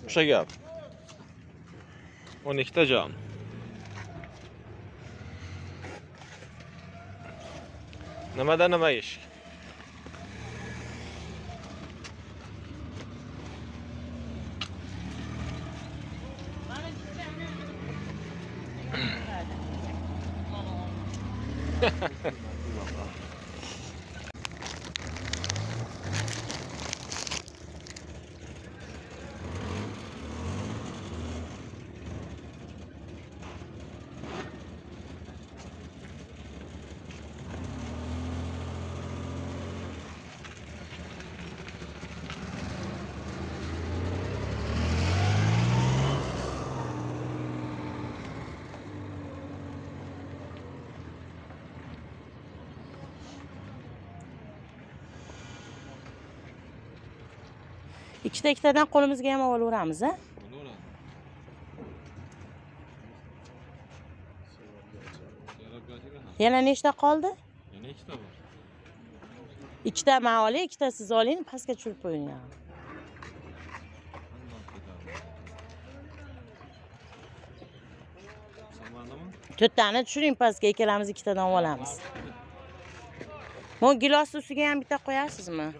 O'sha gap. 12 ta jam. Nimada nima ish? Ikkita ikkitadan qo'limizga ham olaveramiz, a? Yana nechta qoldi? Yana ikkita bor. Ikkita men olay, ikkita siz oling, pastga tushirib qo'ying. To'rttani tushiring pastga, ikkalamiz ikkitadan olamiz. Bu gilos ustiga ham bitta qo'yasizmi?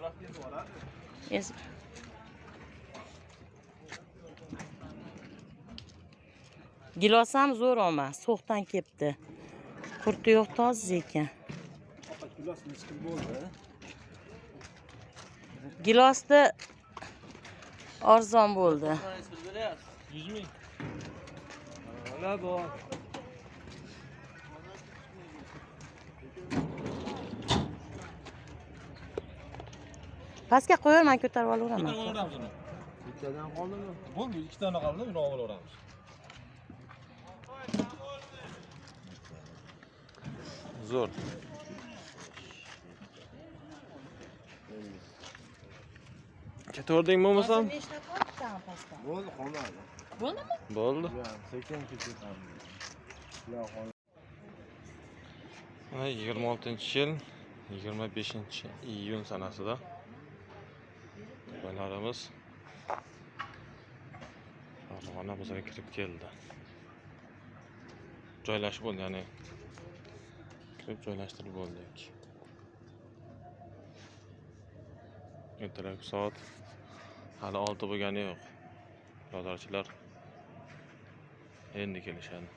Gilos ham zo'r olma, so'xdan kelibdi. Qurti yo'q, toza ekan. Opa, gilos necha pul bo'ldi? Gilosda arzon bo'ldi. 100 ming. Hala bor. Pastga qo'yar, men ko'tarib olaveraman. Ko'tarib olaveramiz uni. Bittadan qoldimi? Bo'ldi, ikkitani qoldi, uni olib olaveramiz. Zo'r. Ketaverding bo'lmasam? Nechta qoldi pastda? Bo'ldi, qolmadi. Bo'ldimi? Bo'ldi. Sekin ketamiz. Ular qoldi. Mana 26-yil 25-iyun sanasida to'paylarimiz Farg'ona bozoriga kirib keldi. Joylashib bo'ldi, ya'ni kirib joylashtirib bo'ldik. Ertalabki soat hali 6 bo'lgani yo'q. Bozorchilar endi kelishadi.